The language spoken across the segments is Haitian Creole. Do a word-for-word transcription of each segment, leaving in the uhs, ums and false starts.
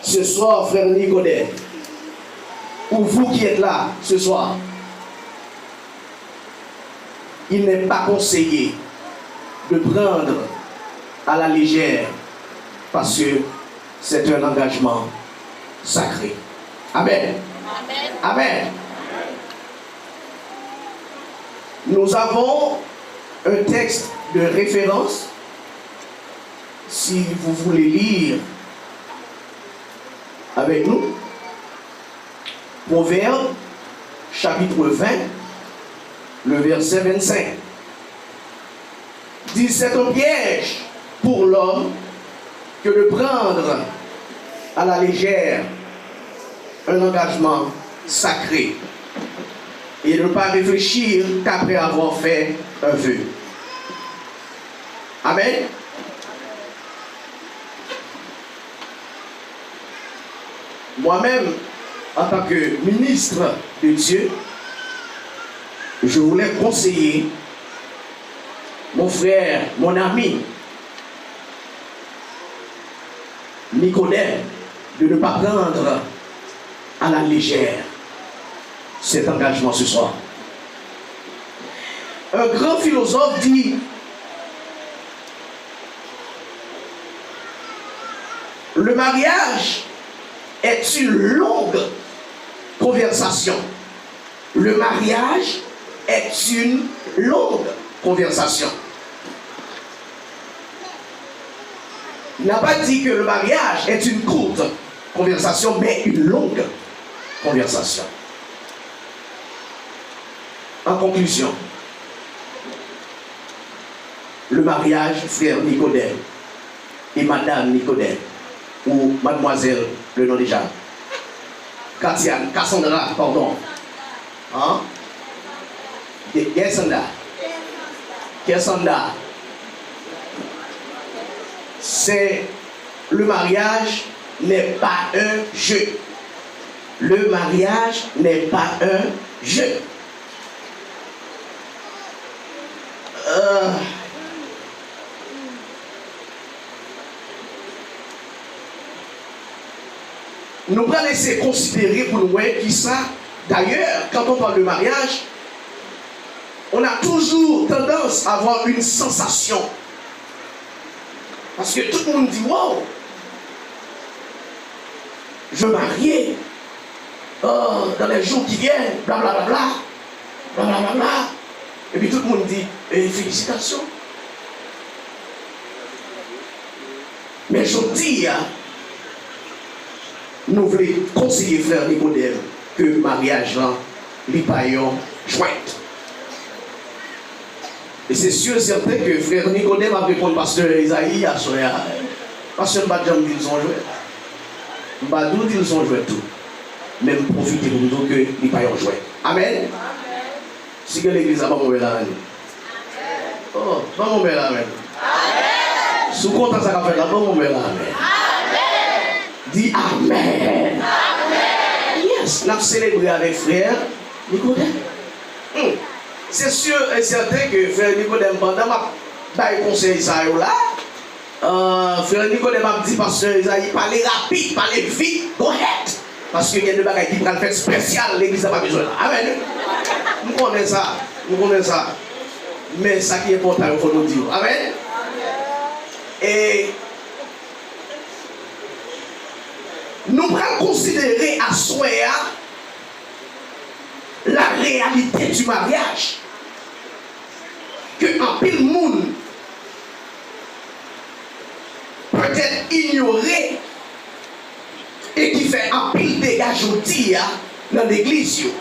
Ce soir, frère Nicodème, ou vous qui êtes là ce soir, il n'est pas conseillé de prendre à la légère parce que c'est un engagement sacré. Amen. Amen. Amen. Nous avons un texte de référence, si vous voulez lire avec nous. Proverbe, chapitre vingt, le verset vingt-cinq. Dit, c'est un piège pour l'homme que de prendre à la légère un engagement sacré et de ne pas réfléchir qu'après avoir fait un vœu. Amen. Moi-même, en tant que ministre de Dieu, je voulais conseiller mon frère, mon ami, Nicodème, de ne pas prendre à la légère cet engagement ce soir. Un grand philosophe dit, le mariage est une longue conversation. Le mariage est une longue conversation. Il n'a pas dit que le mariage est une courte conversation, mais une longue conversation. En conclusion, le mariage, frère Nicodème, et Madame Nicodème, ou Mademoiselle, le nom déjà. Katiane, Cassandra, pardon. Hein? Ye-, Yesanda. Yesanda. C'est, le mariage n'est pas un jeu. Le mariage n'est pas un jeu. Euh, Nou pral eseye konsidere pou nou wè kisa. D'ailleurs, quand on parle de mariage, on a toujours tendance à avoir une sensation. Paske tout moun di, wow, je vais me marier, euh, dans les jours qui viennent, blablabla, blablabla. Epi tout moun di, eh, felisitasyon. Men jodi a, nou vle konseye frè Nikodèm ke maryaj lan, li pa yon jwèt. E se si e sèten ke frè Nikodèm ap reponn pastè Ezayi aswè a. Pastè, m pa t janm di l se yon jwèt. M pa di w di l se yon jwèt tou. Men m pwofite pou m di w ke li pa yon jwèt. Amèn. Si gen legliz la, ban m yon bèl amèn. Oh, ban m yon bèl amèn. Si w kontan sa k ap fèt la, ban m yon bèl amèn. Di amèn. Yes, n ap selebre avèk frè Nikodèm. Hmm. Se si e sèten ke frè Nikodèm, pandan m ap bay konsèy sa yo la, Euh, frè Nikodèm ap di pastè Ezayi, pale rapid, pale vit, go ahead. Paske gen de bagay ki pral fèt espesyal, legliz la pa bezwen la. Amèn. M konnen sa, m konnen sa. Men sa ki enpòtan yo, fò nou di yo. Amèn. E nou pral konsidere aswè a la réalité du mariage. Ke anpil moun petèt inyore e ki fè anpil dega jodi a nan legliz yo.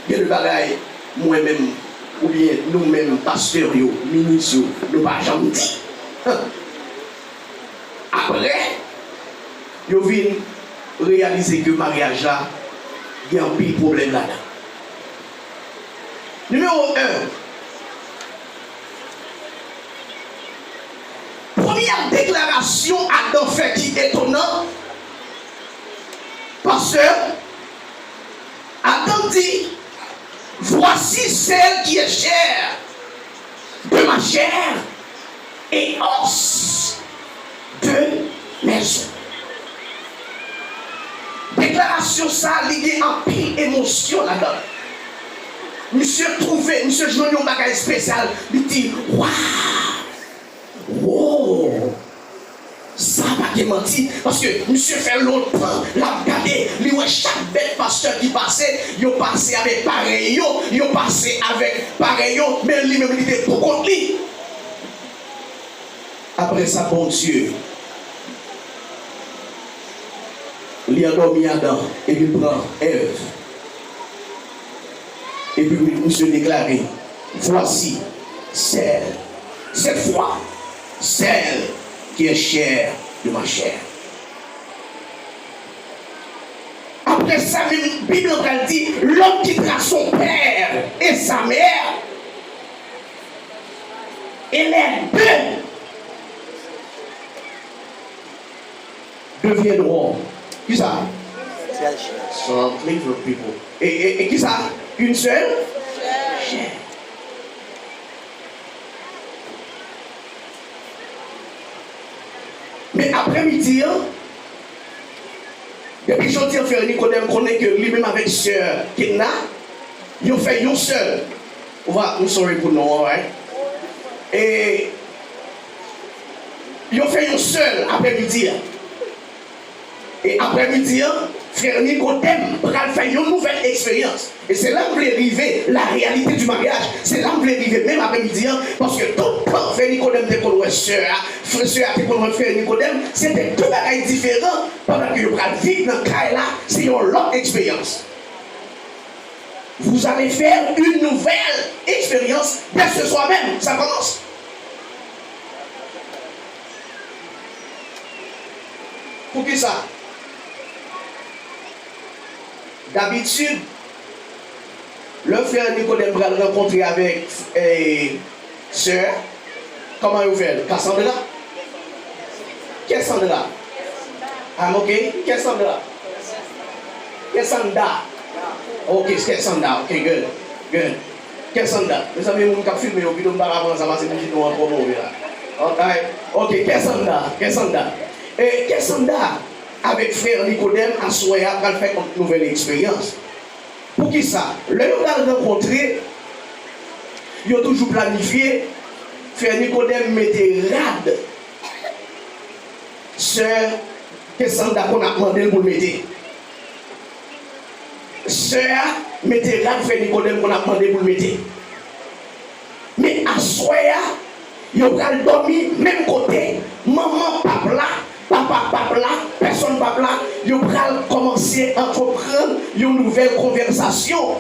Gen de bagay mwen menm oubyen nou menm pastè yo, minis yo, nou pa janm di. Apre, yo vin reyalize ke maryaj la gen anpil pwoblèm ladan. Nimewo en, premyè deklarasyon Adan fè ki etonan, pastè, Adan di, voici celle qui est chair de ma chair et os de mes os. Deklarasyon sa a, li gen anpil emosyon ladan l. Misye twouve, misye jwenn yon bagay espesyal, li di, "Waw! Wo! Sa pa gen manti." Paske misye fè lontan l ap gade, li wè chak bèt pastè ki pase, yo pase avèk parèy yo, yo pase avèk parèy yo, men li menm li te pou kont li. Apre sa, Bondye, li andòmi Adan, epi l pran Èv. Epi misye deklare, "Voici celle, cette fois, celle qui est chair de ma chair." Apre sa, menm Bib la pral di, "L'homme quittera son père et sa mère, et les deux deviendront." Kisa? Some clever people. E, e, e kisa? Une seule chair. Men aprèmidi an, depi jodi an, frè Nikodèm konnen ke li menm avèk sè Kenna, yo fè yon sèl. Ou va, I'm sorry pou non an, right? E yo fè yon sèl aprèmidi an. E aprèmidi an, frè Nikodèm pral fè yon nouvèl eksperyans. E se la m vle rive, la réalité du mariage. Se la m vle rive menm aprèmidi an, paske tout tan frè Nikodèm te konn wè sè a, frè, sè a te konn wè frè Nikodèm, se te de bagay diferan. Pandan ke yo pral viv nan kay la, se yon lòt eksperyans. Vous allez faire une nouvelle expérience dès ce soir même. Ça commence. Poukisa? Dabitid, lè frè Nikodèm pral rankontre avèk, eh, sè, kòman yo fè l? Kasandra? Kèsandra? I'm okay. Kèsandra? Kèsanda? Ok, Kèsanda. Ok, good. Good. Kèsanda. Mezanmi, moun k ap filme yo, pito m pa ka pran sa, paske m di non an twò move la. Ok, ok, Kèsanda, Kèsanda. E Kèsanda avèk frè Nikodèm aswè a pral fè yon nouvèl eksperyans. Poukisa? Lè yo pral rankontre, yo toujou planifye, frè Nikodèm mete rad sè Kèsanda konn ap mande l pou l mete. Sè a mete rad frè Nikodèm konn ap mande pou l mete. Men aswè a, yo pral dòmi menm kote. Manman p ap la, papa p ap la, pèsonn p ap la. Yo pral kòmanse antreprann yon nouvèl konvèsasyon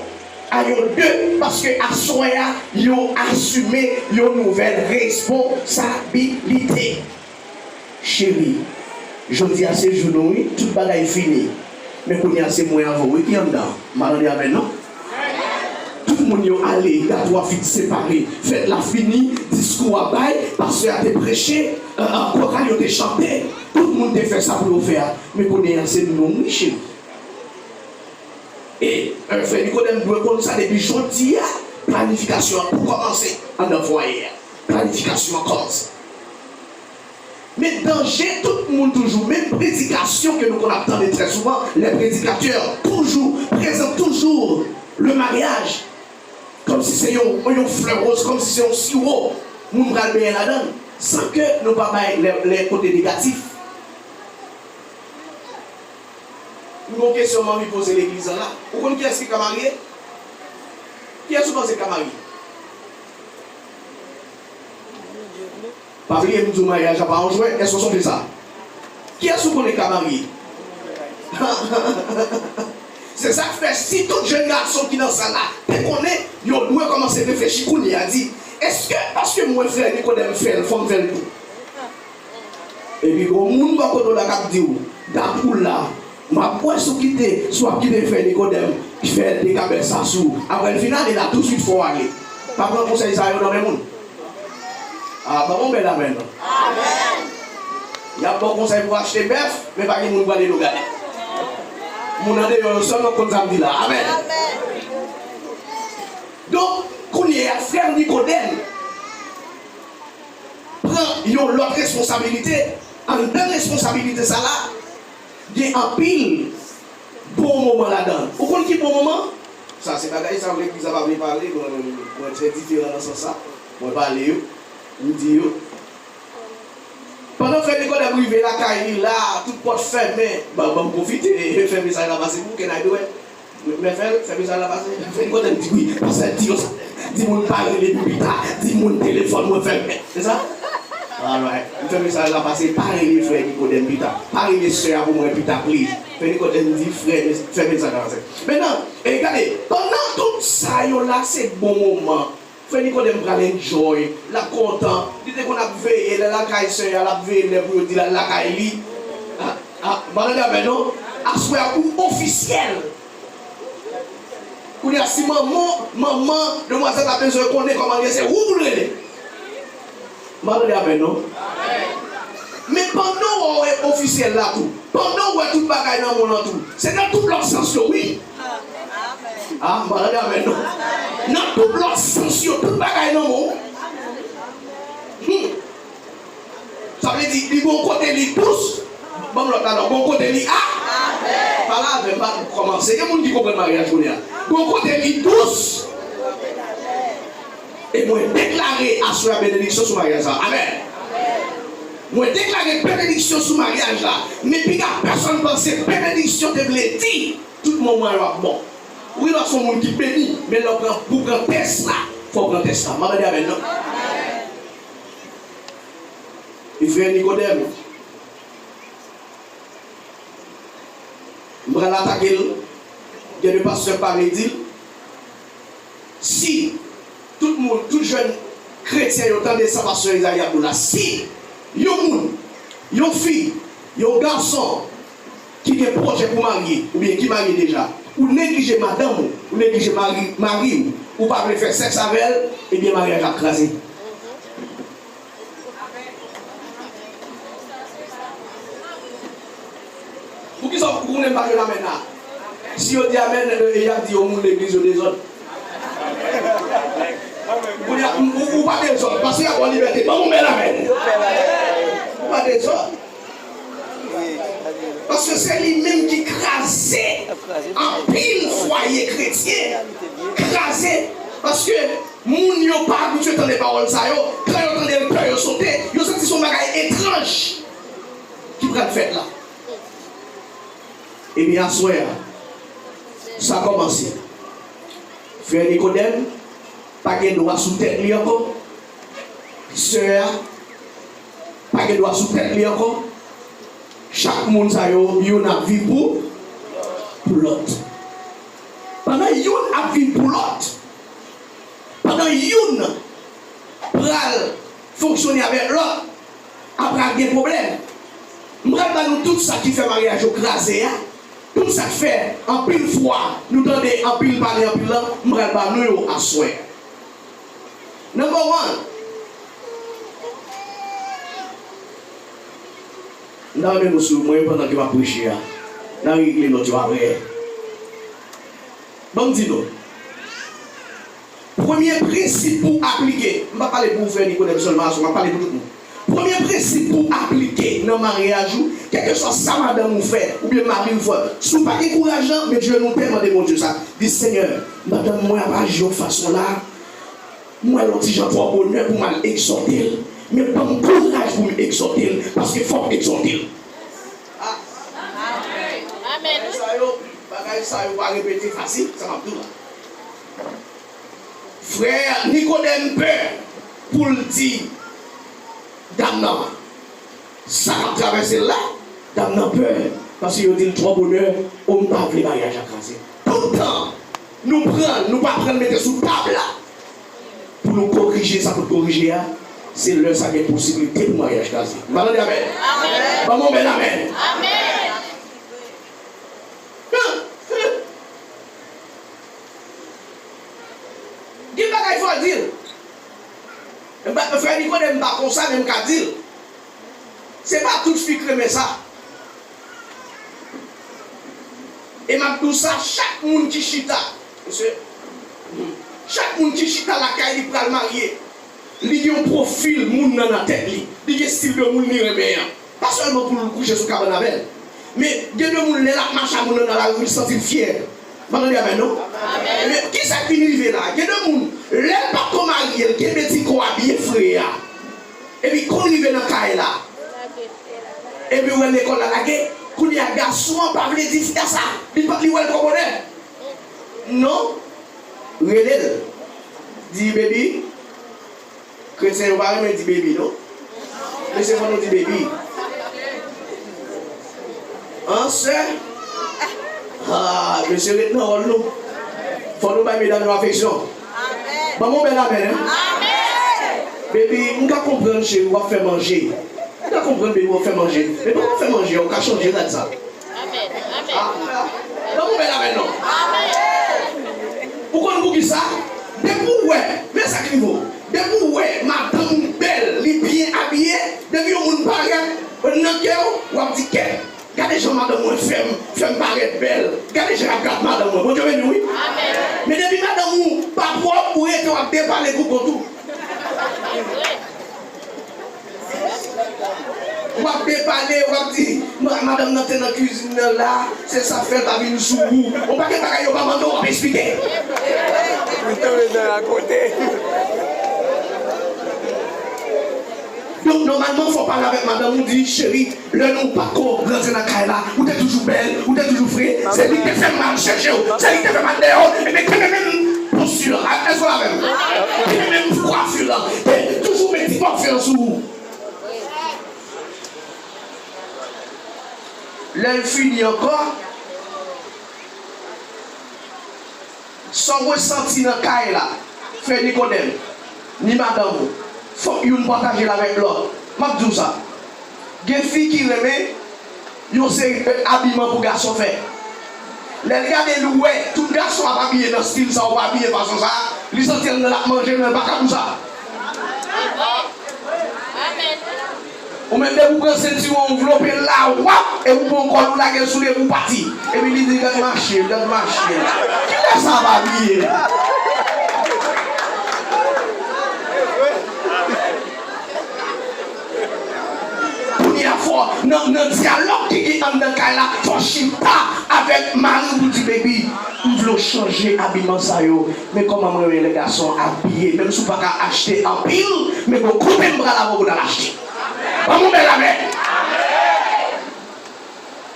a yo de, paske aswè a, yo asime yon nouvèl responsabilite. Cheri, jodi a se jou nou wi, tout bagay fini. Men kounye a se mwen avè w wi ki anndan. M pa tande amèn non. Tout moun yo ale, gato a fin separe, fèt la fini, diskou a bay, pastè a te preche, koral yo te chante, tout moun te fè sa pou yo fè a. Men kounye a se nou wi cheri. E, e, frè Nikodèm dwe konn sa depi jodi a, planifikasyon an pou kòmanse anndan fwaye a. Planifikasyon an kòmanse. Men danje tout moun toujou, menm predikasyon ke nou konn ap tande trè souvan, les prédicateurs toujours présentent toujours le mariage kòmsi se yon, yon flè woz, kòmsi se yon siwo moun pral benyen ladan l, san ke nou pa bay lè, lè kote negatif. M gen yon kesyon m anvi poze legliz la la. Ou konn kiyès ki ka marye? Kiyès ou panse k ka marye? Pa bliye m di w maryaj la pa yon jwèt, èske w sonje sa? Kiyès ou konnen k ka marye? Se sa k fè si tout jèn gason ki nan sal la te konnen, yo dwe kòmanse reflechi kounye a, di, èske paske m wè frè Nikodèm fè l, fò m fè l tou? Epi gon moun bò kote w la k ap di w, dat ou la, m ap wè si w kite, si w ap kite frè Nikodèm fè dekabès sa sou ou. Apre l fin ale la, touswit fò w ale. Pa pran konsèy sa yo nan men moun. A, ban m yon bèl amèn non. Amèn. Y ap ba w konsèy pou w achte bèf, men pa gen moun pou ale do gade. Moun andeyò yo sèlman konn sa m di la. Amèn. Amèn. Donk, kounye a, frè Nikodèm pran yon lòt responsabilite. Anndan responsabilite sa la, gen anpil bon moman ladan l. Ou konn ki bon moman? Sa se bagay sa legliz la pa vle pale, mwen menm, mwen trè diferan nan sans sa. Mwen pale yo, m di yo. Pandan frè Nikodèm rive lakay li la, tout pòt fèmen. Ban, ban m pwofite, fè mesaj la pase pou can I do it? Men fè, fè mesaj la pase. Frè Nikodèm di wi, pastè di yo sa. Di moun pa rele m pita, di moun telefòn mwen fèmen. Se sa? Alright. M fè mesaj la pase, pa rele frè Nikodèm pita. Pa rele sè a pou mwen pita, please. Frè Nikodèm di frè, fè mesaj la pase. Mentnan, e gade, pandan tout sa yo la, se bon moman. Frè Nikodèm pral enjoy, l ap kontan. Li te konn ap veye, lè lakay sè a, l ap veye lè pou yo di l al lakay li. Ah, ah, m pa tande amèn non. Aswè a ou ofisyèl. Kounye a si manman, manman demwazèl la bezwen konnen kòman l ye, se ou pou l rele. M pa tande amèn non. Men pandan w wè w ofisyèl la tou, pandan w wè tout bagay nan mond lan tou, se nan tout lòt sans yo wi. Ah, m pa tande amèn non. Nan tout lòt sans yo, tout bagay nan mond. Hmm. Sa vle di, li gon kote li dous. Ban m lòt la non, gon kote li a. Pale avè m, pa kòmanse. Gen moun ki konprann maryaj kounye a. Gon kote li dous. E mwen deklare aswè a benediksyon sou maryaj la. Amèn. Mwen deklare benediksyon sou maryaj la. Men piga pèsonn panse benediksyon te vle di tout moman yo ap bon. Ou gen dwa se yon moun ki beni, men lè w pran, pou w pran tès la, fò w pran tès la. M pa tande amèn non. E frè Nikodèm, m pral atake l. Gen de pastè k pa vle di l. Si tout moun, tout jèn kretyen yo tande sa pastè Izayi ap di w la, si yon moun, yon fi, yon gason ki gen pwojè pou marye, oubyen ki marye deja, ou neglije madanm ou, ou neglije mari, mari w, ou pa vle fè sèks avè l, ebyen maryaj la ap kraze. Poukisa ou konnen m pa jwenn amèn la? Si yo di amèn, e, y ap di yo moun legliz yo dezòd. Kounye a, ou, ou, ou pa dezòd, paske y ap ba w libète. Ban m yon bèl amèn. Ou pa dezòd. Paske se li menm ki kraze anpil fwaye kretyen. Kraze. Paske moun yo pa abitye tande pawòl sa yo. Kan yo tande l, kè yo sote. Yo santi se yon bagay etranj ki pral fèt la. Ebyen, aswè a, sa kòmanse. Frè Nikodèm pa gen dwa sou tèt li ankò. Sè a pa gen dwa sou tèt li ankò. Chak moun sa yo, youn ap viv pou, pou lòt. Pandan youn ap viv pou lòt, pandan youn pral fonksyone avèk lòt, ap pral gen pwoblèm. M pral ba nou tout sa ki fè maryaj yo kraze a, tout sa k fè anpil fwa nou tande anpil pale anpil lan, m pral ba nou yo aswè. Number one. M ta renmen nou swiv mwen pandan ke m ap preche a. N a regle nòt yo apre. Ban m di nou. Premye prensip pou w aplike, m pa pale pou frè Nikodèm sèlman aswè, m ap pale pou tout moun. Premye prensip pou w aplike nan maryaj ou, kèlkeswa sa madanm ou fè, oubyen mari w fè, si w pa gen kouraj lan, met jenou tè, mande Bondye sa. Di, Senyè, madanm mwen ap aji yon fason la, m wè l yon ti jan twò bonè pou m al egzòte l, men ban m kouraj pou m egzòte l, paske fò m egzòte l. Amèn. Sa yo, bagay sa yo pa repete fasil, sa m ap di w la. Frè Nikodèm pè pou l di dam nan sa k ap travèse l la, dam nan pè, paske yo di l twò bonè, o m pa vle maryaj la kraze. Tout tan nou pran l, nou pa pran l mete sou tab la pou nou korije sa pou n korije a, se lè sa gen posiblite pou maryaj kraze. M pa tande amèn. Amèn. Ban m yon bèl amèn. Amèn. Gen bagay fò di l. M pa, frè Nikodèm pa konsa, men m ka di l. Se pa tout fi k renmen sa. E m ap di w sa, chak moun ki chita, mesye, chak moun ki chita lakay li pral marye, li gen yon pwofil moun nan nan tèt li. Li gen estil de moun li renmen an. Pa sèlman pou l kouche sou kabann avè l. Men, gen de moun, lè l ap mache ak moun nan nan lari, li santi l fyè. M pa tande amèn, non? Ebyen, kisa k vin rive la? Gen de moun, lè l pa t ko marye, l kenbe ti kò a byen fre a. Epi, kou l rive nan kay la, epi, ou wè lekòl la lage, kounye a, gason an pa vle di fi a sa. Li pa, li wè l kòmòdè. Non. Rele l. Di, baby, Kretyen yo pa renmen di baby, non. Mesye, fò nou di baby. An, sè? Ah, mesye, ret nan wòl nou. Fò nou bay medam yo afeksyon. Ban m yon bèl amèn, hein? Baby, m ka konprann, cheri, w ap fè manje. M ka konprann, baby, w ap fè manje. Men pandan w ap fè manje a, ou ka chanje rad sa. Ah, ban m yon bèl amèn non. Ou konn poukisa? Depi w wè, men sa k rive w. Depi w wè madanm ou bèl, li byen abiye, depi yon moun parèt nan kè w, w ap di, kèt, gade jan madanm mwen fè m, fè m parèt bèl. Gade jan y ap gad madanm mwen. Bondye beni w, wi. Men depi madanm ou pa pwòp, ou rete w ap depale pou kont ou. W ap depale, w ap di, "Ma-, madanm nan te nan kizin nan la, se sa k fè l pa vin sou ou." Yon pakèt bagay yo pa mande w, w ap eksplike. Ou tonbe nan rakonte. Donk, nòmalman, fò w pale avèk madanm ou, di, "Cheri, lè nou pa t ko rantre nan kay la, ou te toujou bèl, ou te toujou fre, se li ki te fè m al chèche w, se li ki te fè m al dèyè w, ebyen, kenbe menm posti a, èske w la avè m? Kenbe menm kwafi la, toujou met ti pafè sou ou." Lè l fini ankò, sa w resanti nan kay la, frè Nikodèm, ni madanm ou, fòk youn pataje l avèk lòt. M ap di w sa, gen fi ki renmen yon seri de abiman pou gason fè. Lè l gade, l wè tout gason ap abiye nan stil sa, ou pa abiye fason sa, li santi anndan l ap manje, men l pa ka pou sa. Ou menm, depi w pran sentiwon, ou vlope l la, wap, epi w pran kòd, ou lage l sou li, epi w pati. Epi li di, "Gad mache, gad mache. Kilè sa ap abiye?" Kounye a fò, nan, nan dyalòg ki gen anndan kay la, fò chita avèk mari w pou di, "Baby, m vle w chanje abiman sa yo, men kòman m renmen lè gason abiye, menm si w pa ka achte anpil, men gon kote m pral avè w pou n al achte." Ban m yon bèl amèn.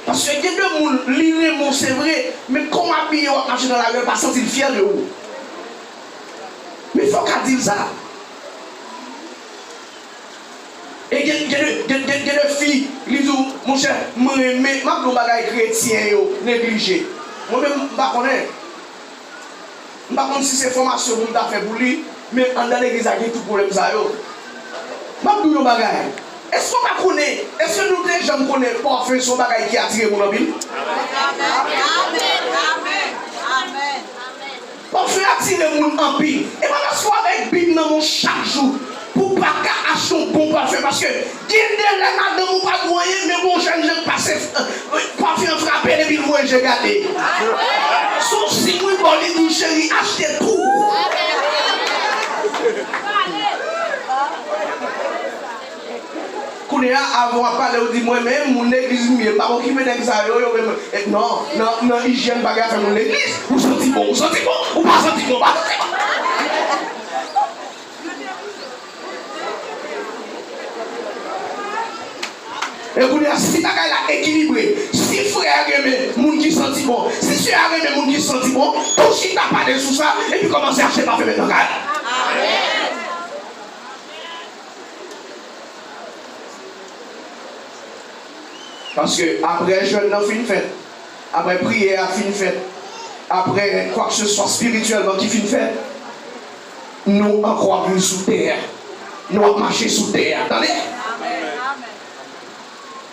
Paske gen de moun, li renmen w, se vre, men kòman w abiye, w ap mache nan lari, l pa santi l fyè de ou. Men fò w ka di l sa. E gen, gen de, gen, gen, gen de fi, li di w, "Monchè, m renmen," m ap di w yon bagay kretyen yo neglije. Mwen menm, m pa konnen. M pa konn si se fòmasyon pou m ta fè pou li, men anndan legliz la gen tout pwoblèm sa yo. M ap di w yon bagay. Èske w pa konnen, èske nou te janm konnen pafen se yon bagay ki atire moun anpil? Amèn, amèn, amèn. Pafen atire moun anpil. E pa paske w avèk Bib nan men w chak jou pou w pa ka achte yon bon pafen. Paske gen de lè madanm ou pa t gen anyen, men gon jèn jan k pase, pafen an frape l epi l voye je gade. Si w siy wi bò, li di w, "Cheri, achte tou." Kounye a, avan w ap pale, ou di, "Mwen menm, moun legliz m ye, m pa okipe nèg sa yo, yo menm." E non, nan, nan ijyèn, pa gen afè moun legliz. Ou santi bon, ou santi bon, ou pa santi bon, ou pa santi bon. E kounye a, si bagay la ekilibre, si frè a renmen moun ki santi bon, si sè a renmen moun ki santi bon, tou chita pale sou sa, epi kòmanse achte pafen met nan kay. Paske apre jèn nan fin fèt, apre priyè a fin fèt, apre kwakseswa espirityèlman ki fin fèt, nou ankò ap viv sou tè a. Nou ap mache sou tè a. Tande?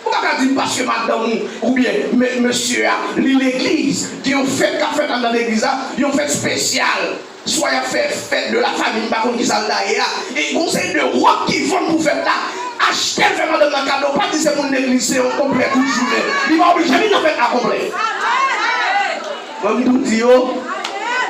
Ou pa ka di m paske madanm ou oubyen me-, mesye a, li legliz, gen yon fèt k ap fèt anndan legliz la, yon fèt espesyal. Swa y ap fè fèt de la fami, m pa konn kisa l ta ye a. E gon seri de wòb ki vann pou fèt la. Achte l fè madanm nan kado, pa di se moun legliz, se yon konplè tout jounen. Li pa oblije vin nan fèt la konplè. Mwen m tou di yo,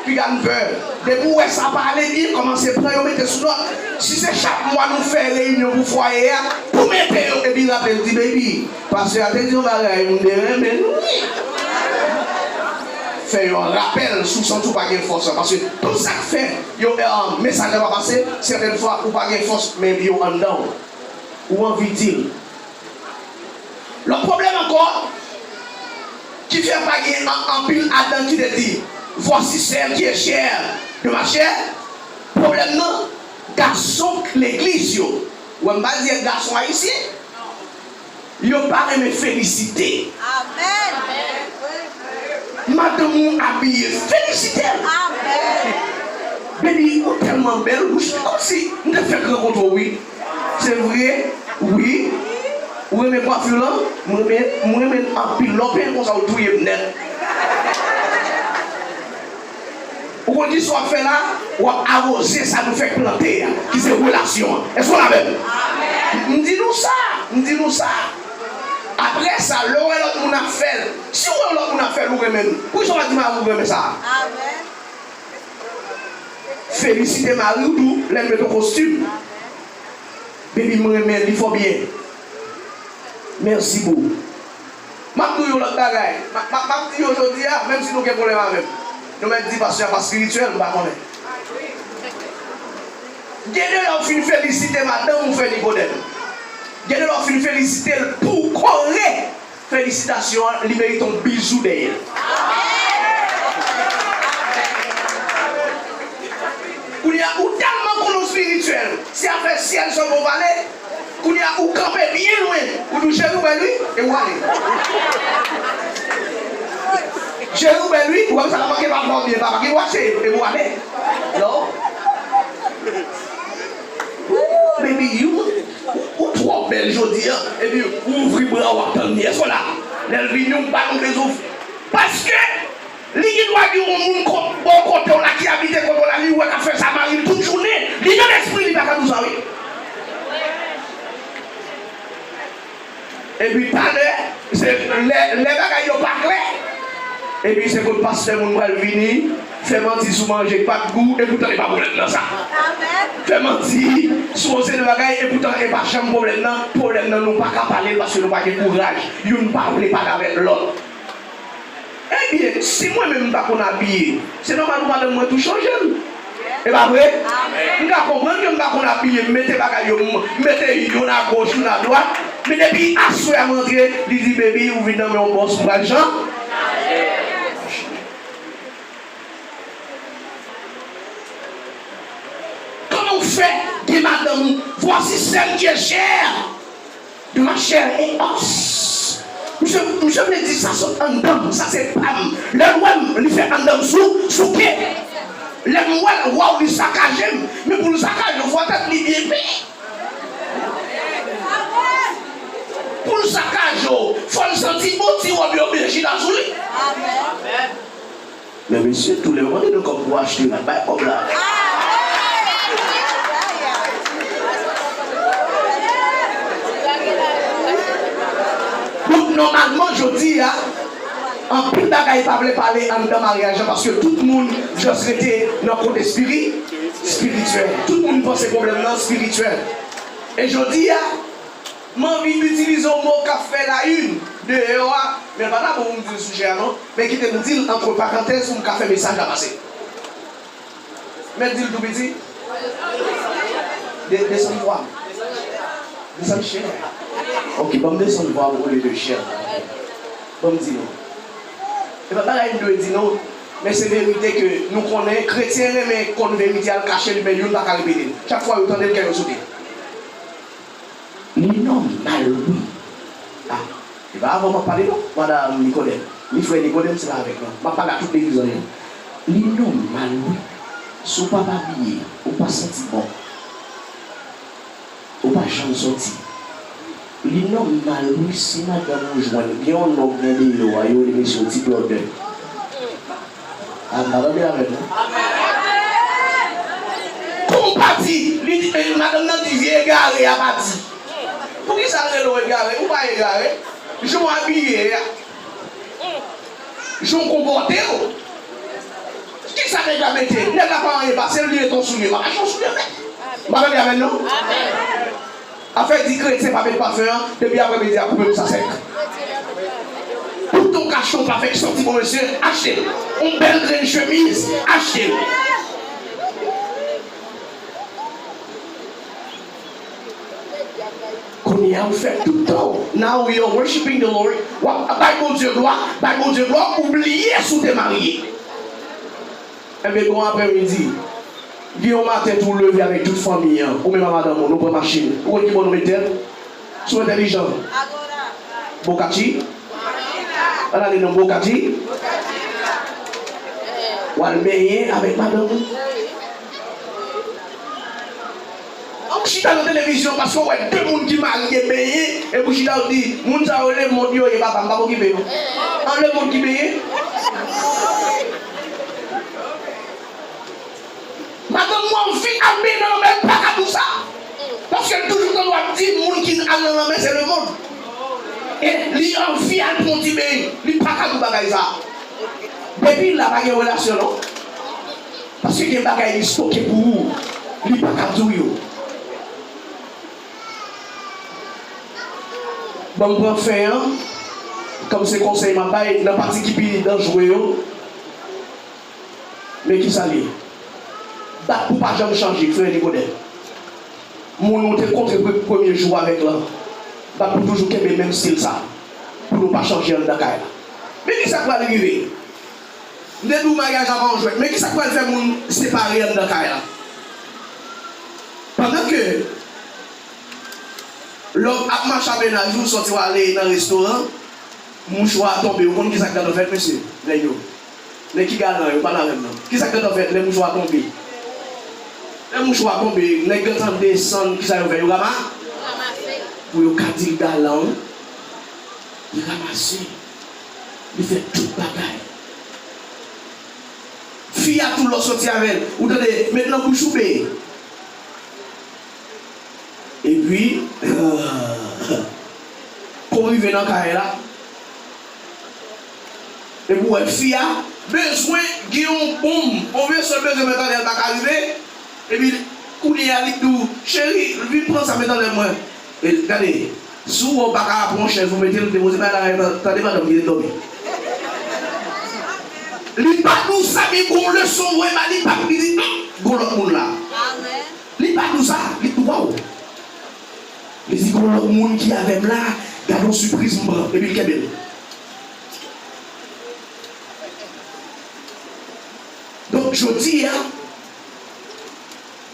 Piga n pè. Depi w wè sa pa ale byen, kòmanse pran yo mete sou nòt. Si se chak mwa nou fè reyinyon pou fwaye a, pou mete yo, epi raple l di, baby, pastè a te di yon bagay, m te renmen l wi. Fè yon rapèl si w santi w pa gen fòs la. Paske tout sa k fè yo, eh, mesaj la pa pase, sètèn fwa ou pa gen fòs, men yo anndan w. Ou anvi di l. Lòt pwoblèm ankò, ki fè pa gen an- anpil adan ki te di, voici celle qui est chère de ma chair. Pwoblèm nan, gason legliz yo. Ou wè m pa di gason ayisyen. Yo pa renmen felisite. Amèn. Madanm ou abiye, felisite l. Amèn. Baby, ou tèlman bèl, ou kòmsi m te fèk rankontre w wi. Se vre? Wi. Ou renmen kwafi w lan? M renmen, m renmen l anpil. Lè w penyen konsa, ou touye m nèt. Ou konn kisa w ap fè la? W ap awoze sa nou fèk plante a, ki se relasyon an. Èske w la avè m? M di nou sa, m di nou sa. Apre sa, lè w wè lòt moun ap fè l, si w wè lòt moun ap fè l, ou renmen l. Poukisa w pa di mari w renmen sa? Felisite mari w tou, lè l met yon kostim. Baby, m renmen li fò byen. Mèsi boo. M ap di w yon lòt bagay. M ap, m ap, m ap di yo jodi a, menm si nou gen pwoblèm avè m. Nou mèt di pastè a pa espirityèl, m pa konnen. Gen de lè w fin felisite madanm ou fè Nikodèm. Gen de lè w fin felisite l pou kore. Felisitasyon an, li merite yon bizou dèyè l. Kounye a, ou tèlman konnen w espirityèl, se afè syèl sèlman w pale. Kounye a, ou kanpe byen lwen, ou di, cheri, ou bèl wi, e ou ale. Cheri, ou bèl wi, ou wè sa k ap manke papa w byen, papa ki dwat se, e ou ale. Non. Ooh, baby, you, ou, ou twò bèl jodi a, epi ou ouvri bra w ap tann li. Èske w la? Lè l vini, ou ba l yon bezou. Paske li gen dwa gen yon moun ko- bò kote w la ki abite kote w la, li wè k ap fè sa mari l tout jounen. Li nan lespri li pa ka di w sa wi. Epi talè, se lè, lè bagay yo pa klè, epi se kot pastè moun pral vini, fè manti sou manje k pa t gou, epoutan e pa pwoblèm nan sa. Fè manti sou yon seri de bagay, epoutan e pa janm pwoblèm nan. Pwoblèm nan nou pa ka pale l paske nou pa gen kouraj. Youn pa vle pale avèk lòt. Ebyen, si mwen menm m pa konn abiye, se nòmal pou madanm mwen tou chanje l. E pa vre? M ka konprann ke m pa konn abiye, m mete bagay yo, m mete youn agoch, youn adwat. Men depi aswè a m rantre, li di, baby, ou vin nan men yon bòs, m pral jan. Kòman w fè gen madanm ou? Voici celle qui est chère de ma chair et os. Misye, misye vle di sa sot anndan m, sa se pa m. Lè l wè m, li fè anndan m sou, souke. Lè m wè l, waw, li sakaje m. Men pou l sakaje w, fò tèt li byen pen. Pou l sakaje w, fò l santi bon ti wòb yo byen chita sou li. Men mesye, tou lè yo mande nou kòb pou achte, n ap bay kòb la. Donk, nòmalman, jodi a, anpil bagay pa vle pale anndan maryaj la, paske tout moun just rete nan kote espiri-, espirityèl. Tout moun panse pwoblèm nan espirityèl. E jodi a, m anvi itilize yon mo k ap fè la une deyò a, men l pa ta bon pou m di l sou chè a non, men kite m di l antre parantèz pou m ka fè mesaj la pase. Mèt di l tou piti. De-, desann vwa m. Desann chè a. Ok, ban m desann vwa m olye de chè a. Ban m di nou. E pa bagay m dwe di nou, men se verite ke nou konnen, kretyen renmen konn verite a, l kache li, men youn pa ka repete l. Chak fwa yo tande l, kè yo sote. Li nòmal wi. A, e pa avè w m ap pale non, madanm Nikodèm. Ni frè Nikodèm, se pa avèk non. M ap pale a tout legliz an yo. Li nòmal wi. Si w pa abiye, ou pa santi bon. Ou pa janm soti. Li nòmal wi si madanm ou jwenn gen yon nonm nan deyò a, yo rele mesye yon ti blòdè. A, m pa tande avè l non. Kòm w pati, li di, men madanm nan di vye egare a pati. Poukisa l rele w egare? Ou pa egare. Jan w abiye a. Jan w konpòte w. Kisa Nèg la mete, nèg la pa anyen pase l, li mete yon soulye. Pa mache yon soulye, men. M pa tande amèn, non? Afè di kretyen pa met pafen an, depi aprèmidi a, koupe pou sa sèk. Pou ton kachon pa fèk santi bon, mesye, achte l. Yon bèl grenn chemiz, achte l. Kounye a, ou fè tout tan w. Now you're worshiping the Lord. W ap bay Bondye glwa, bay Bondye glwa, ou bliye si w te marye. Enben, gon aprèmidi, gen yon maten tou, ou leve avèk tout fanmi an, ou menm ak madanm ou, nou pran machin. Ou konn ki bò nou mete l? Sou entèlijan. Bokachi? Ann ale non, Bokachi? W al benyen avèk madanm ou. Ou chita nan televizyon paske w wè de moun ki marye benyen, epi w chita w di, moun sa yo lemond yo ye, papa, m p ap okipe yo. An, lemond ki benyen? Madanm mwen anvi al benyen nan lanmè, l pa ka di w sa. Paske l toujou tande w ap di moun ki al nan lanmè se lemond. E li anvi al pran ti benyen. Li pa ka di w bagay sa. Depi la pa gen relasyon non. Paske gen bagay li stoke pou ou. Li pa ka di w yo. Ban m pran fen an. Kòm se konsèy m ap bay nan pati ki pi danjere yo. Men kisa l ye? Dat pou pa janm chanje, frè Nikodèm. Moun ou te kontre pre- premye jou avèk lan, dat pou toujou kenbe menm stil sa. Pou nou pa chanje anndan kay la. Men kisa k pral rive? M te di w maryaj la pa yon jwèt. Men kisa k pral fè moun separe anndan kay la? Pandan ke lè w ap mache ak mennaj ou, sòti w ale nan restoran, mouchwa a tonbe. Ou konn kisa k gentan fèt, mesye? Nèg yo. Nèg ki galan yo, pale avè m non. Kisa k gentan fèt lè mouchwa a tonbe? Lè mouchwa a tonbe, nèg gentan desann, kisa yo fè? Yo rama-, pou yo ka di l galan, li ranmase. Li fè tout bagay. Fi a tou lè w sòti avè l, ou tande, met nan bouch ou be. Epi, pou rive nan kay la, epi w wè fi a bezwen gen yon bonm, yon vesè l bezwen met anlè l pa ka rive, epi kounye a li di w, cheri, vin pran sa met anlè mwen. E gade, si w wè w pa ka pran yon chèz ou mete l, depoze bagay la, tande madanm ki te dòmi. Li pa di w sa, men gon leson vre ba li, pa li di, gon lòt moun la. Li pa di w sa, li di, waw. Li di, gon lòt moun ki avè m la, gad yon sipriz m pran, epi l kenbe l. Donk, jodi a,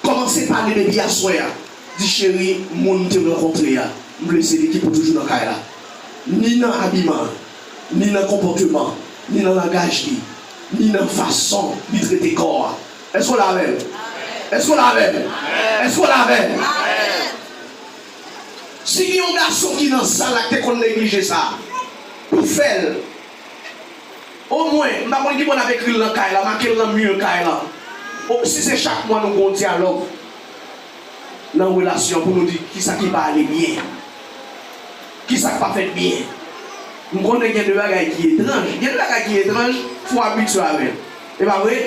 kòmanse pale depi aswè a. Di, cheri, moun m te rankontre a, m vle se li ki pou toujou nan kay la. Ni nan abiman, ni nan konpòteman, ni nan langaj li, ni nan fason li trete kò a. Èske w la avè m? Èske w la avè m? Èske w la avè m? Si gen yon gason ki nan sal la ki te konn neglije sa, pou fè l, omwen, m pa konn ki bò n ap ekri l nan kay la, make l nan mi kay la. O, si se chak mwa nou gen yon dyalòg nan relasyon pou nou di kisa ki pa ale byen, kisa k pa fèt byen. M konnen gen de bagay ki etranj. Gen de bagay ki etranj, fò w abitye avè l. E pa vre?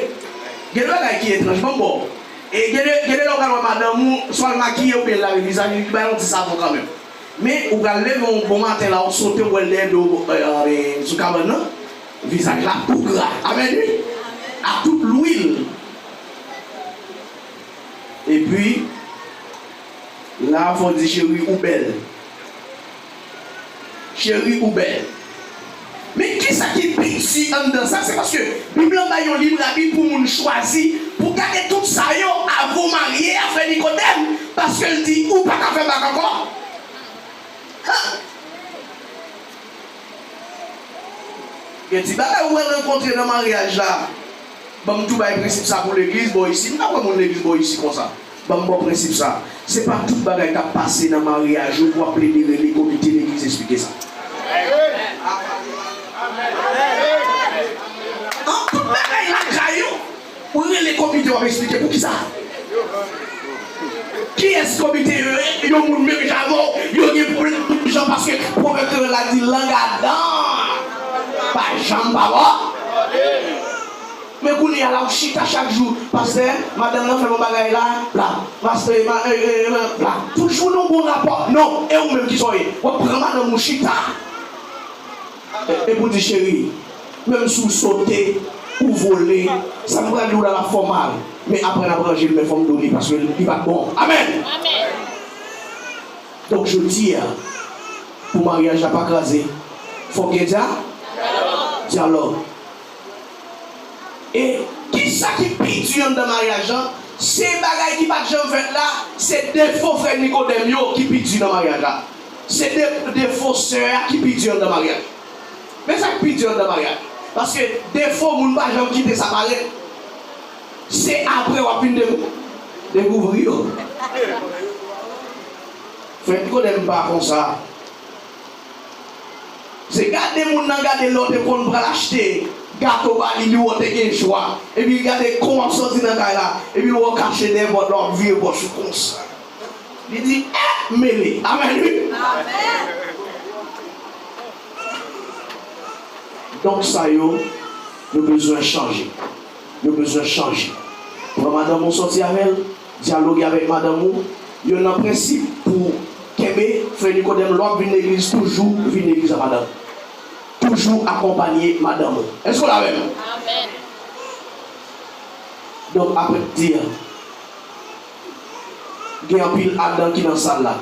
Gen de bagay ki etranj, ban m ba w. E gen de, gen de lè w pral wè madanm ou, swa l makiye oubyen l lave vizaj li, li bay yon ti savon kanmenm. Men, ou pral leve yon bon maten la, ou sote, ou wè l dèyè do, e, e, sou kabann nan, vizaj la tou gra. Amèn, wi. Ak tout lwil. Epi, la, fò w di, cheri, ou bèl. Cheri, ou bèl. Men kisa ki pi di anndan sa, se paske Bib lan bay yon lib abit pou moun chwazi, pou gade tout sa yo avan w marye a, frè Nikodèm, paske l di ou pa ka fè bak ankò. Ha! Gen ti bagay ou pral rankontre nan maryaj la. Ban m tou bay prensip sa pou legliz bò isi. M pa kwè moun legliz bò isi konsa. Ban m ba w prensip sa. Se pa tout bagay k ap pase nan maryaj ou pou w ap plede rele komite legliz esplike sa. An, tout bagay lakay ou, ou rele komite w ap esplike poukisa. Kiyès komite yo ye? Yon moun menm jan avè w, yo gen pwoblèm jan paske pwovèb kreyòl la di lang adan pa janm pa bò. Men kounye a la, w chita chak jou, pastè, madanm nan fè m yon bagay la, bla, pastè, ma, e, e, e, bla. Toujou nan bon rapò. Non, e ou menm ki sa w ye? W ap pran madanm ou chita. E, e pou di, cheri, menm si w sote, ou vole, sa m pral di w la, l ap fè w mal. Men apre n ap ranje l, men fò m di w li, paske li pa t bon. Amèn! Amèn! Donk, jodi a, pou maryaj la pa kraze, fòk gen dya-, dyalòg. E kisa ki pi di anndan maryaj lan? Se bagay ki pa t janm fèt la, se defo frè Nikodèm yo ki pi di nan maryaj la. Se de-, defo sè a ki pi di anndan maryaj. Men sa k pi di anndan maryaj. Paske defo moun pa janm kite sa parèt. Se apre w ap vin dekou-, dekouvri yo. Frè Nikodèm pa konsa. Se gade moun nan gade lè w te konn pral achte gato ba li, li wè w te gen jwa. Epi l gade kon w ap sòti nan kay la. Epi l wè w kache dèyè pòt la, w ap vire pòch ou konsa. Li di, eh, mele. Amèn, wi. Amèn. Donk, sa yo, yo bezwen chanje. Yo bezwen chanje. Pran madanm ou sòti avè l, dyaloge avèk madanm ou. Yo nan prensip pou kenbe, frè Nikodèm, lè w ap vin legliz, toujou vin legliz ak madanm ou. Toujou akonpanye madanm ou. Èske w la avè m? Amèn. Donk, apre m di a, gen anpil Adan ki nan sal la.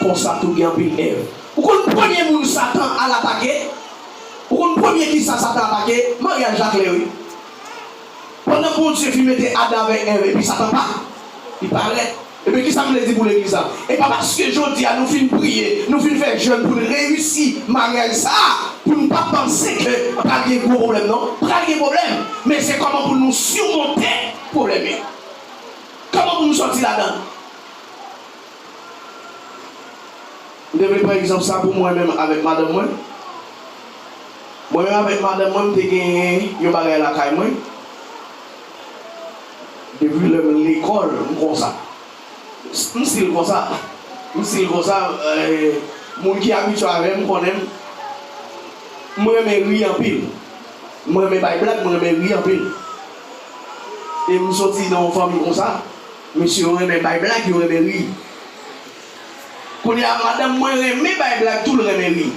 Konsa tou gen anpil Èv. Ou konn premye moun Satan al atake? Ou konn premye kisa Satan atake? Maryaj la klè, wi. Pandan Bondye fin mete Adan avèk Èv, epi Satan pa, li parèt. Ebyen, kisa m vle di pou legliz la? E pa paske jodi a nou fin priye, nou fin fè jèn pou n reyisi maryaj sa a, pou n pa panse ke pral gen gwo pwoblèm, non. Pral gen pwoblèm, men se kòman pou nou simonte pwoblèm yo. Kòman pou nou sòti ladan l? M te vle pran egzanp sa pou mwen menm avèk madanm mwen. Mwen menm avèk madanm mwen, m te genyen yon bagay lakay mwen. Depi lè m lekòl, m konsa. M still konsa. M still konsa. Eh, moun ki abitye avè m konnen m. M renmen ri anpil. M renmen bay blag, m renmen ri anpil. E m soti nan yon fanmi konsa. Mesye yo renmen bay blag, yo renmen ri. Kounye a, madanm mwen renmen bay blag tou, l renmen ri.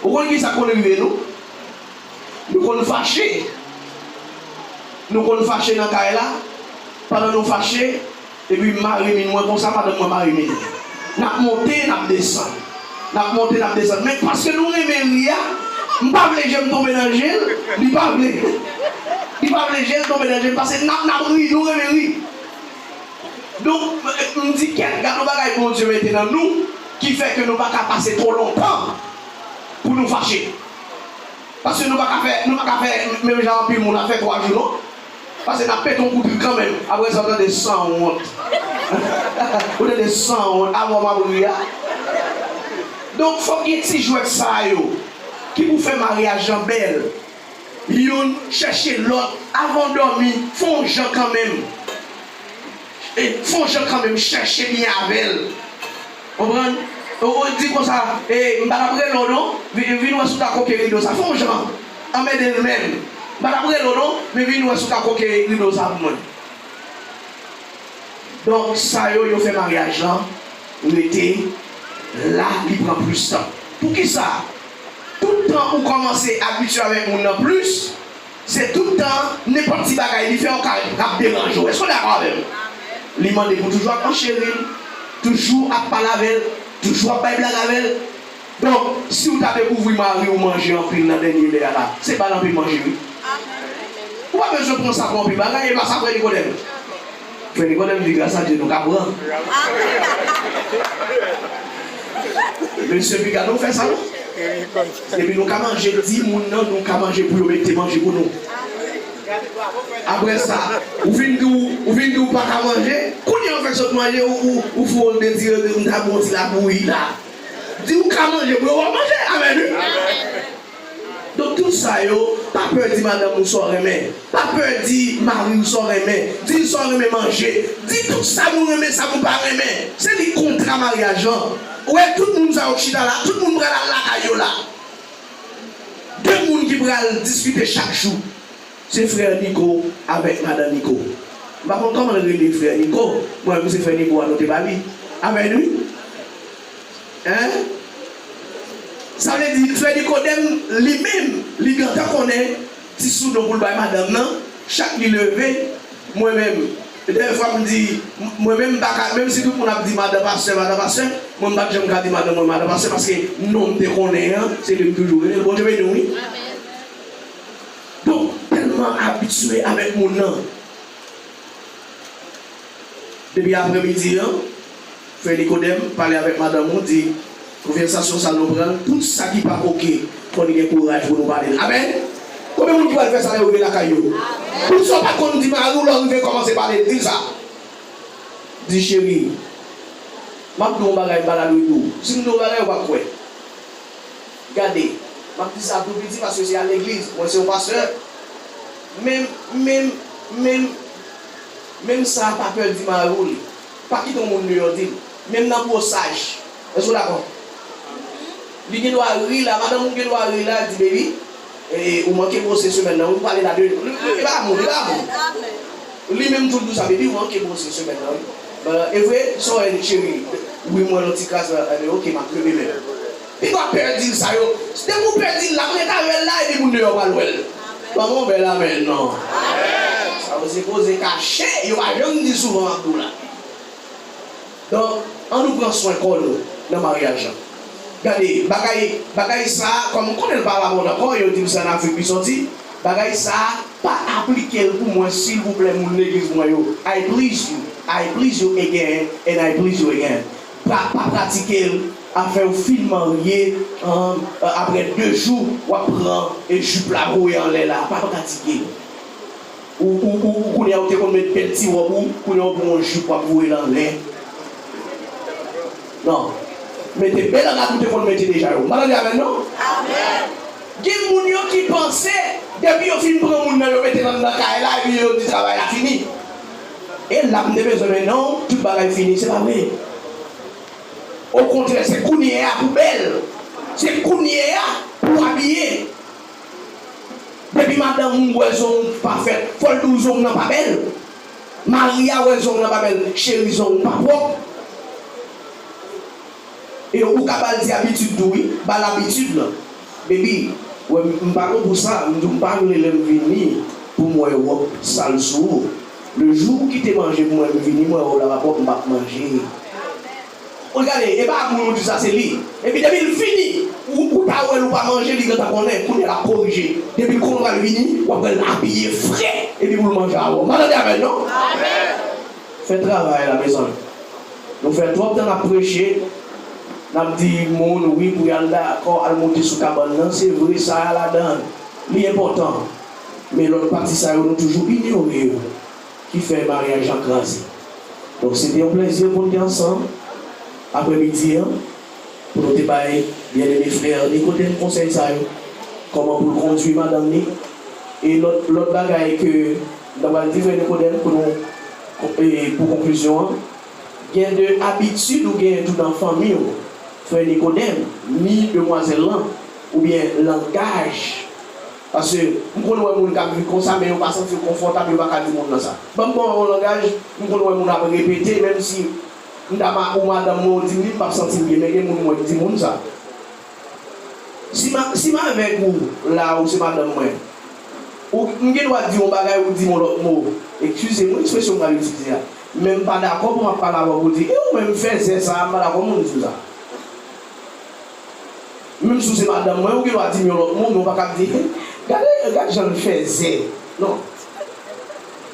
Ou konn kisa k konn rive nou? Nou konn fache. Nou konn fache nan kay la. Pandan nou fache, epi m mare min mwen konsa, madanm mwen mare min. N ap monte, n ap desann. N ap monte, n ap desann. Men paske nou renmen ri a, m pa vle je m tonbe nan je l, li pa vle. Li pa vle je l tonbe nan je m, paske n ap, n ap ri, nou renmen ri. Donk, m di kèt, gade yon bagay Bondye mete nan nou, ki fè ke nou pa ka pase twò lontan pou nou fache. Paske nou pa ka fè, nou pa ka fè menm jan anpil moun ap fè twa jou, non. Paske n ap pete yon kout ri kanmenm. Apre sa, w tande sanwont. Ou tande sanwont. Avan m ap ri a. Donk, fòk gen ti jwèt sa yo ki pou fè maryaj lan bèl. Youn chèche lòt. Avan w dòmi, fè yon jan kanmenm. E fè yon jan kanmenm, chèche byen avè l. Konprann? Ou, ou di konsa, e, m pa t ap rele w non, vin, vin wè si w ka koke rido sa. Fè yon jan, anmède l menm. M pa t ap rele w non, men vin wè si w ka koke rido sa pou mwen. Donk, sa yo, yo fè maryaj lan rete la, li pran plis tan. Poukisa? Tout tan ou kòmanse abitye avèk moun nan plis, se tout tan, nenpòt ti bagay li fè w ka, k ap deranje w. Èske w dakò avè m? Li mande pou toujou ap ancheri l, toujou ap pale avè l, toujou ap bay blag avè l. Donk, si w ta dekouvri mari w manje anpil nan dènye lè a la, se ba l anpil manje, wi. Ou pa bezwen pran sa pou anpil bagay, e pa sa frè Nikodèm. Frè Nikodèm di, gras a Dye, nou ka pran. Mesye, pi gade w fè sa, non? Epi nou ka manje di moun nan, nou ka manje pou yo mete manje pou nou. Apre sa, ou vin di w, ou vin di w pa ka manje, kounye a w fèk sot manje, ou, ou, ou foure de ti, m ta bon ti labouyi la. Di w ka manje, pou yo w ap manje. Amèn, wi. Donk, tout sa yo, pa pè di madanm ou sa w renmen. Pa pè di mari w sa w renmen. Di l sa w renmen manje. Di tout sa moun renmen, sa moun pa renmen. Se li kontra maryaj lan. Ou wè tout moun sa yo k chita la, tout moun pral al lakay yo la. De moun ki pral diskite chak jou. Se frè Niko avèk madan Niko. M pa konn kòman l rele frè Niko. Mwen menm se frè Niko a nou te ba li. Amèn wi. Hein? Sa vle di frè Nikodèm li menm li gentan konnen ti soudon pou l bay madanm nan. Chak li leve, mwen menm dèfwa m di, mwen menm m pa ka, menm si tout moun ap di madan pastè, madan pastè, mwen m pa t janm ka di madanm mwen madan pastè paske non m te konnen an se li m toujou rele l. Bondye beni w wi. Donk, tèlman abitye avèk moun nan. Depi aprèmidi an, frè Nikodèm pale avèk madanm ou, di, konvèsasyon sa nou pran, tout sa ki pa oke, fò nou gen kouraj pou nou pale l. Amèn! Konbyen moun ki pral fè sa lè yo rive lakay yo? Tout sa w pa t konn di mari w lè w rive kòmanse pale l, di l sa. Di, cheri, m ap di w yon bagay m pa ta dwe di w. Si m di w yon bagay, ou p ap kwè. Gade, m ap di sa tou piti paske se a legliz, mwen se yon pastè. Men, men, men, men sa pa pè di mari w li. Pa kite yon moun deyò di l. Menm nan bwosaj. Èske w dakò? Li gen dwa ri la, madanm ou gen dwa ri la, di, baby, e, ou manke bwose semèn nan, wi, ou pale la de, li, li, li pa moun, li pa moun. Li menm tou l di w sa, baby, ou manke bwose semèn nan, wi. E vre, sa w wè, cheri? Wi, mwen yon ti kras, enben, oke, m ap leve men. Piga w pè di l sa yo. Depi w pè di l la, m ret avè l la, epi moun deyò pral wè l. Ban mwen yon bèl amèn, non. Sa yo se koze kache, yo pa janm di souvan m ap di w la. Donk, ann nou pran swen kò nou nan maryaj lan. Gade, bagay, bagay sa a, kòm m konnen l pa la mòd ankò, yo di m se ann Afrik li soti, bagay sa a, pa aplike l pou mwen, silvouplè, moun legliz mwen yo. I please you, I please you again, and I please you again. Pa, pa pratike l, afè w fin marye, an, aprè de jou, w ap pran, e, jip la voye anlè la, pa pratike l. Ou, ou, ou, ou kounye a ou te konn met bèl ti wòb ou, kounye a ou pran yon jip w ap voye l anlè. Non. Mete bèl rad ou te konn mete deja yo. M pa tande amèn non? Amèn. Gen moun yo ki panse, depi yo fin pran moun nan, yo mete l anndan kay la, epi yo di travay la fini. E la m te bezwen men non, tout bagay fini, se pa vre. Okontrè, se kounye a pou bèl. Se kounye a pou abiye. Depi madanm ou wè zong pa fèt, fò l di w zong nan pa bèl. Mari a wè zong nan pa bèl, cheri zong pa pwòp. E ou ka ba l ti abitid tou wi, ba l abitid lan. Baby, wè m, m pa gon pou sa, m di w m pa vle lè m vini pou m wè wòb sal sou ou. Le jou ou kite manje pou mwen, m vini, m wè wòb la pa pwòp, m p ap manje. Ou gade, e pa ak moun ou di sa se li. Epi depi l fini, ou, ou ta wè l ou pa manje, li gentan konnen, kounye a l ap korije. Depi l konnen w pral vini, w ap wè l abiye fre, epi pou l manje avè w. M pa tande amèn non? Amèn. Fè travay la, mezanmi. Nou fè twòp tan n ap preche, n ap di moun wi pou y al dakò, al moute sou kabann nan, se vre sa a ladan l, li enpòtan. Men lòt pati sa yo, nou toujou inyore yo. Ki fè maryaj lan kraze. Donk, se te yon plèzi pou n te ansanm aprèmidi an, pou nou te bay byeneme frè Nikodèm konsèy sa yo, kòman pou l kondui madanm li. E lòt, lòt bagay ke m ta pral di frè Nikodèm pou nou, e, pou konklizyon an, gen de abitid ou genyen tou nan fanmi w, frè Nikodèm, ni demwazèl lan, oubyen langaj. Paske m konn wè moun k ap viv konsa, men yo pa santi yo konfòtab, yo pa ka di moun nan sa. Ban m ba w yon langaj, m konn wè moun ap repete, menm si m ta ma-, ou madanm mwen, ou di m li, m p ap santi m byen, men gen moun mwen di moun sa. Si m a-, si m avèk ou la, ou se madanm mwen, ou, m gen dwa di yon bagay, ou di m yon lòt mo. Eskize m wi, ekspresyon m pral itilize a. Men m pa dakò pou m ap pale avè w pou di, e ou menm fèzè sa a, m pa dakò moun di w sa. Menm si w se madanm mwen, ou gen dwa di m yon lòt mo, men w pa ka ap di, gade, gad jan l fèzè. Non.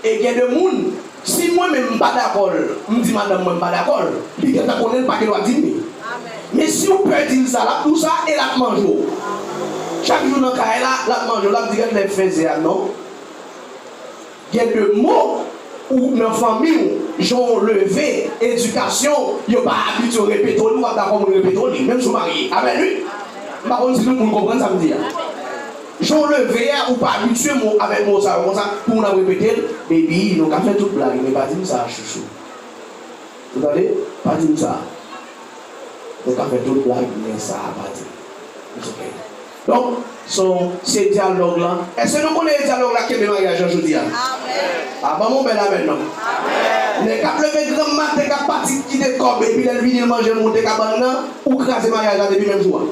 E gen de moun, si mwen menm m pa dakò l, m di madanm mwen m pa dakò l, li gentan konnen l pa gen dwa di m li. Men si w pè di l sa, l ap di w sa e l ap manje w. Chak jou nan kay la, l ap manje w, l ap di gad nèg fèzè a, non. Gen de mo ou nan fanmi w, jan w leve, edikasyon, yo pa abitye w repete w li, w ap dakò moun repete w li, menm si w marye. Amèn wi. M pa konn si tout moun konprann sa m di a. Jan w leve a, ou pa abitye mo avèk mo sa yo konsa, pou moun ap repete l, baby, nou ka fè tout blag, men pa di m sa, chouchou. Ou tande? Pa di m sa. Nou ka fè tout blag, men sa a pa di. It's okay. Donk, so, se dyalòg la. Èske nou konnen e dyalòg la kenbe maryaj la jodi a? A, ban m yon bèl amèn non. Nèg k ap leve granm maten, k ap pati kite kòb, epi lè l vini, l manje, l moute kabann nan, ou kraze maryaj la depi menm jou a.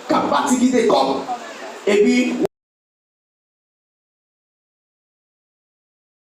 K ap pati kite kòb, epi